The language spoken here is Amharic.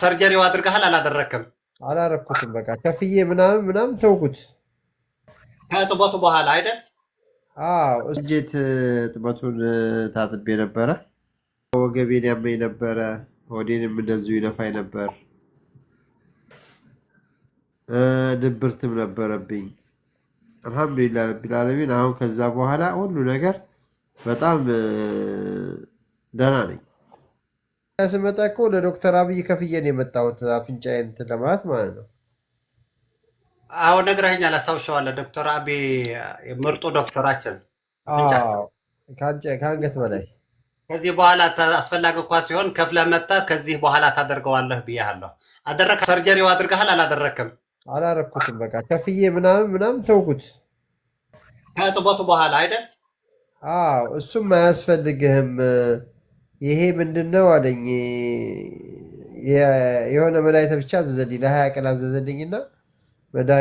Surgery ው አድርገሃል አላደረክም? አላረኩትም። በቃ ከፍዬ ምናምን ምናምን ተውኩት። ከእጥበቱ በኋላ አይደል? አዎ፣ እጄት እጥበቱን ታጥቤ ነበረ። ወገቤን ያመኝ ነበረ። ሆዴንም እንደዚሁ ይነፋኝ ነበር። ድብርትም ነበረብኝ። አልሐምዱሊላህ ረቢል ዓለሚን። አሁን ከዛ በኋላ ሁሉ ነገር በጣም ደህና ነኝ። ስመጣ እኮ ለዶክተር አብይ ከፍዬ ነው የመጣሁት፣ አፍንጫዬን እንትን ለማለት ማለት ነው። አሁን ነግረኸኛል፣ አስታውሻዋለሁ። ዶክተር አብይ ምርጡ ዶክተራችን አፍንጫ አዎ፣ ከአንገት በላይ። ከዚህ በኋላ አስፈላጊ እኳ ሲሆን ከፍለህ መጥተህ ከዚህ በኋላ ታደርገዋለህ ብያለሁ። አደረክ? Surgery ው አድርገሃል አላደረክም? አላረኩትም። በቃ ከፍዬ ምናምን ምናምን ተውኩት። ከእጥበቱ በኋላ አይደል? አዎ፣ እሱም አያስፈልግህም፣ ይሄ ምንድን ነው አለኝ። የሆነ መድኃኒት ብቻ አዘዘልኝ፣ ለ20 ቀን አዘዘልኝና መድኃኒት